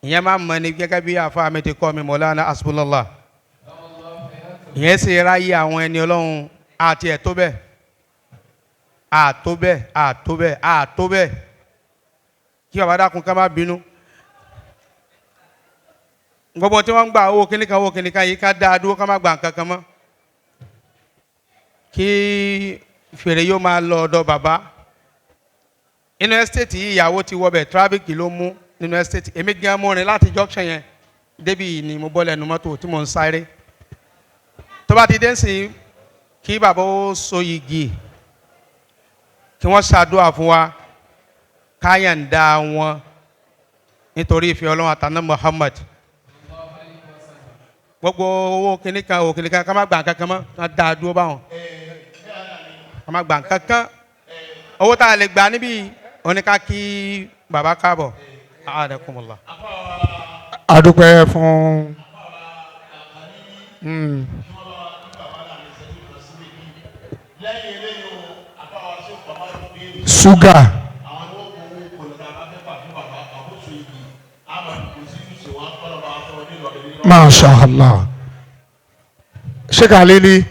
Ìyẹn máa mọ ni gẹ́gẹ́ bí àfa mi ti kọ́ mi, Mọ̀lánà Asbunallah. Ìyẹn sì ráyè àwọn ẹni Ọlọ́run àti ẹ̀ tó bẹ́ẹ̀, àtó bẹ́ẹ̀, àtó bẹ́ẹ̀, àtó bẹ́ẹ̀. Kí bàbá dákun ká má bínú. Gbogbo tí wọ́n ń gba owó kíníkan, owó kíníkan yìí, ká dáa dúró, ká má gba nǹkan kan mọ́. Kí fèrè yóò máa lọ ọ̀dọ̀ bàbá. Inú estate yìí, ìyàwó ti wọbẹ̀, traffic ló mú nínú estate. Èmi gan mú rin láti junction yẹn débi yìí ni mo bọ́ lẹ́nu mọ́tò tí mò ń sáré. Tó bá ti dé sí, kí bàbá ó so igi, kí wọ́n ṣàdúrà fún wa, káyàǹda wọn nítorí ìfẹ́ Ọlọ́run àtàná Muhammad. Gbogbo owó kìnìkan, owó kìnìkan, ká má gbà kankan mọ́, ká dáa dúró báwọn, ká má gbà kankan. Owó tá a lè gbà níbí oníká kí bàbá káàbọ̀. A'adakumullah. Adúpẹ́ fún. Ṣúgà. Masha Allah. Sheikh Alili.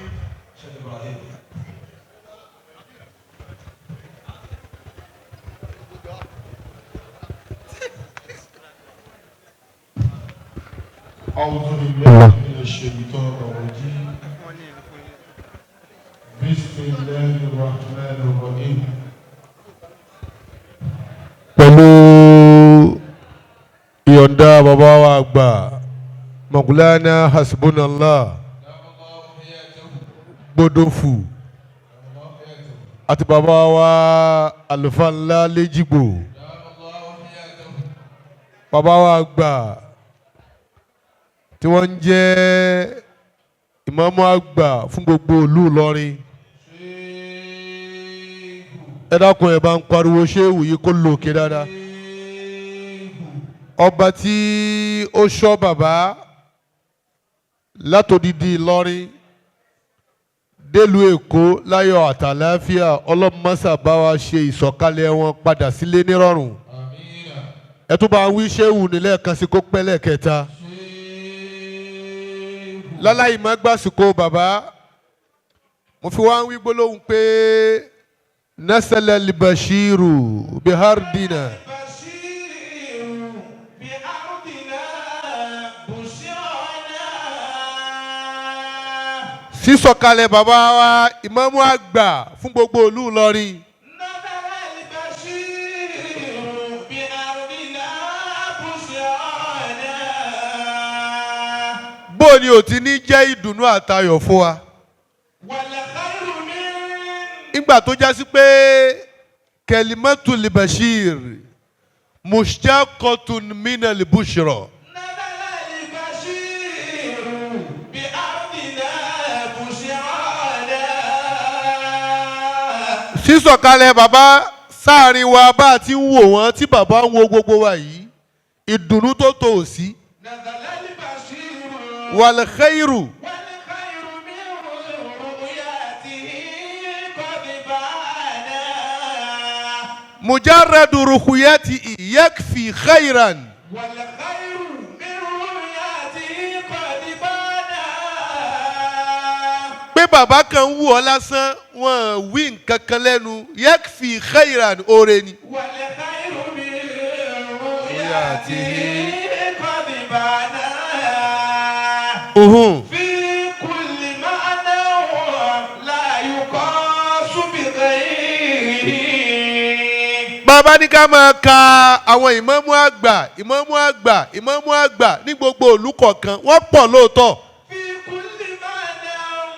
أعوذ بالله من الشيطان الرجيم. بسم الله الرحمن الرحيم. Pẹ̀lú ìyọ̀ǹda bàbá wa àgbà Mọ̀gúlánà Hasbunallah Gbódòfù àti bàbá wa àlùfáà ńlá Léjìgbò, bàbá wa àgbà tí wọ́n ń jẹ́ ìmáàmù àgbà fún gbogbo ìlú Ìlọrin, ẹ dákun, ẹ bá ń pariwo ṣéwù yìí kó lòkè dáadáa. Ọba tí ó ṣọ́ bàbá látòdìdí Ìlọrin délùú Èkó láyọ̀ àtàláfíà, ọlọ́mọṣà bá wa ṣe ìsọ̀kalẹ̀ wọn padà sílé nírọ̀rùn. Ẹ tún bá wí ṣéwù nílẹ̀ kan sí kó pẹ́ lẹ́ẹ̀kẹta. Láláì má gbàsìkò bàbá, mo fi wá ń wí gbólóhùn pé nasala libashiru bihardina. بشير بأرضنا بشرانا. Sísọ̀kalẹ̀ bàbá wa ìmáàmù àgbà fún gbogbo ìlú Ìlọrin. نزل البشير بأرضنا بشرانا. Bó ni ò ti ní jẹ́ ìdùnnú àtayọ̀ fún wa? والخير من Nígbà tó já sí pé kẹlímọ́tù libashir mushtaqatun mina libushra. نزل البشير بأرضنا بشرانا. Sísọ̀kalẹ̀ bàbá sáàrin wa, bá a ti ń wò wọ́n tí bàbá ń wo gbogbo wa yìí, ìdùnnú tó tó ò sí. نزل البشير Wal khairu. والخير من رؤياته قد بانا. Mujarradu ruhuyati yakfi khairan. والخير من رؤياته قد بانا. Pé bàbá kan ń wù ọ́ lásán, wọn wí nǹkan kan lẹ́nu, yakfi khairan, oore ni. والخير من رؤياته قد بانا. Uhun. في كل معنى لا يقاس بغيره. Bàbá ní ká máa ka àwọn ìmáàmù àgbà, ìmáàmù àgbà, ìmáàmù àgbà ní gbogbo ìlú kọ̀ọ̀kan, wọ́n pọ̀ lóòótọ́. في كل معنى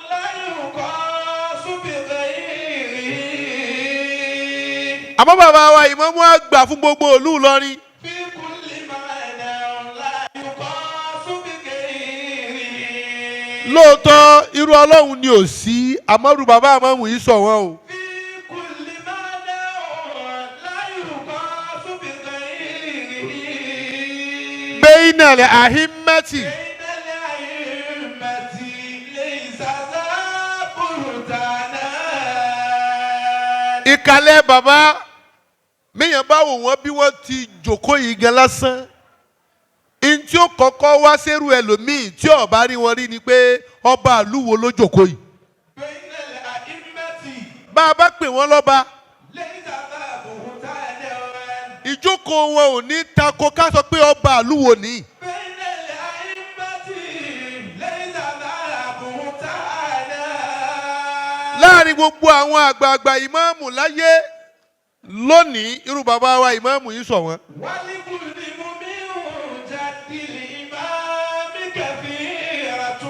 لا يقاس بغيره. Àmọ́ bàbá wa ìmáàmù àgbà fún gbogbo ìlú Ìlọrin, في كل معنى لا يقاس بغيره. lóòótọ́ irú Ọlọ́run ni ò sí, àmọ́rù bàbá àmọ́mù yìí sọ wọ́n o. في كل معنى لا يقاس بغيره. Bayna al-ahimmati. بين الأئمة ليس ذا بهتانا. Ìkàlẹ̀ bàbá míyàn bá wò wọ́n bí wọ́n ti jòkó yìí gan lásán. Ntí ó kọ́kọ́ wá sẹ́rù ẹlòmíì tí ó bá rí wọn rí ni pé ọba àlúwo ló jókòó yìí. بين الأئمة Bá a bá pè wọ́n lọ́ba, ليس ذا بهتان. ìjókòó wọn ò ní tako ká sọ pé ọba àlúwo ni. بين الأئمة ليس ذا بهتان. Láàrin gbogbo àwọn àgbààgbà ìmáàmù láyé lónìí, irú bàbá wa ìmáàmù yìí sọ wọ́n. ولكل من جد الإمام كثيرة.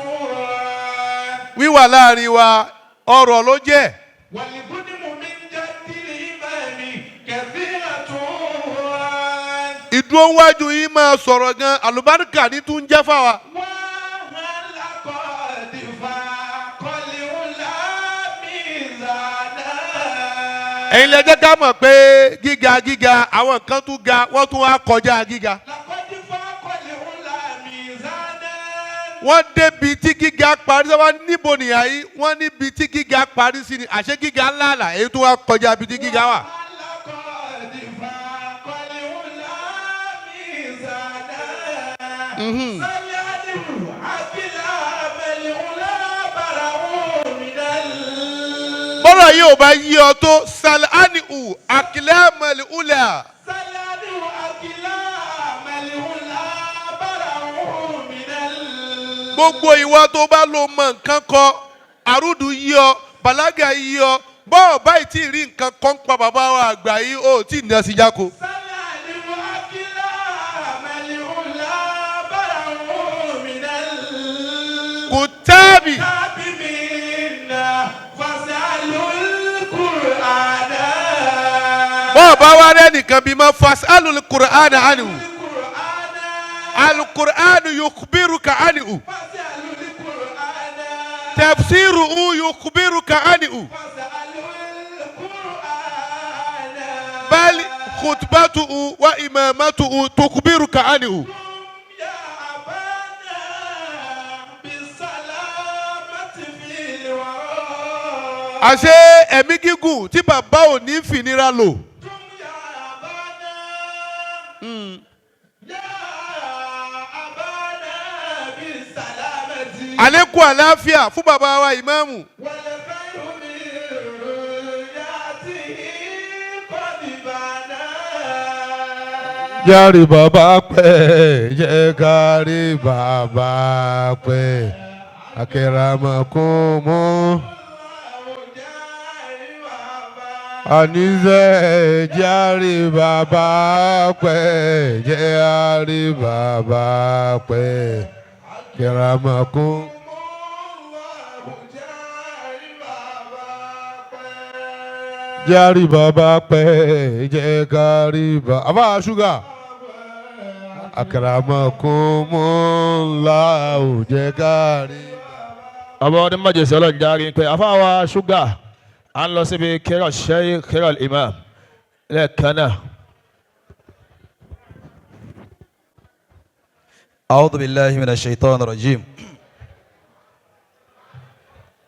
Wíwà láàrin wa, ọrọ̀ ló jẹ́. ولكل من جد الإمام كثيرة. Ìdúró wájú yìí máa sọ̀rọ̀ gan, àlùbáríkà ní tún jẹ́ fáwa. وهل قد فاق العلا ميزانا. Ẹ̀yin lẹ jẹ́ ká mọ̀ pé gíga gíga, àwọn kan tún ga, wọ́n tún wá kọjá gíga. لقد فاق العلا ميزانا. Wọ́n débi tí gíga parí sí, wọ́n níbo nìyà yìí, wọ́n níbi tí gíga parí sí ni àṣé gíga ńlá là èyí tó wá kọjá ibi tí gíga wà. لقد فاق العلا ميزانا. سلعنه أكلام العلا برعوا من ال Bọ́lá yìí ò bá yí ọ tó salaniu akilamali ula. سلعنه أكلام العلا برعوا من ال Gbogbo ìwọ tó bá lo mọ nǹkan kọ, àrùdù yí ọ, bàlágà yí ọ, bọ́ọ̀ báyìí tí ì rí nǹkan kan pa bàbá wa àgbà yìí, ó tí ì ní ọsìn jáko. سلعنه أكلام العلا برعوا من ال Kò tẹ́ẹ̀bì. منا فاسألوا القرآن. Bọ́ọ̀ bá wá rẹ́ nìkan bímọ, fasalul Qur'an anhu. القرآن. Alukur'an yukhbiruka anhu. فاسألوا القرآن. Tafsiruhu yukhbiruka anhu. فاسألوا القرآن. Bal khutbatuhu wa imamatuhu tukhbiruka anhu. يا أبانا بالسلامة في الوراء. Àṣé ẹ̀mí gígùn tí bàbá ò ní fìnira lò. يا أبانا، يا أبانا بالسلامة. Àlékún àlàáfíà fún bàbá wa ìmáàmù. والخير من يأتيه قد بانا. Járe bàbá pẹ́, jẹ́ kárí bàbá pẹ́, akẹ́ràmọ́kùnmọ́. Àníṣe járe bàbá pẹ́, jẹ́ àrí bàbá pẹ́, akẹ́ràmọ́kùn. Járe bàbá pẹ́, jẹ́ kárí bàbá. Àbá ṣúgà. Akramakumullah, ò jẹ́ kárí. Ọba ọdún mọ́jọ́sí ọlọ́run járe pé afáwa ṣúgà à ń lọ síbi kírọ̀ sheikh, kírọ̀ imam lẹ́ẹ̀kan náà. أعوذ بالله من الشيطان الرجيم.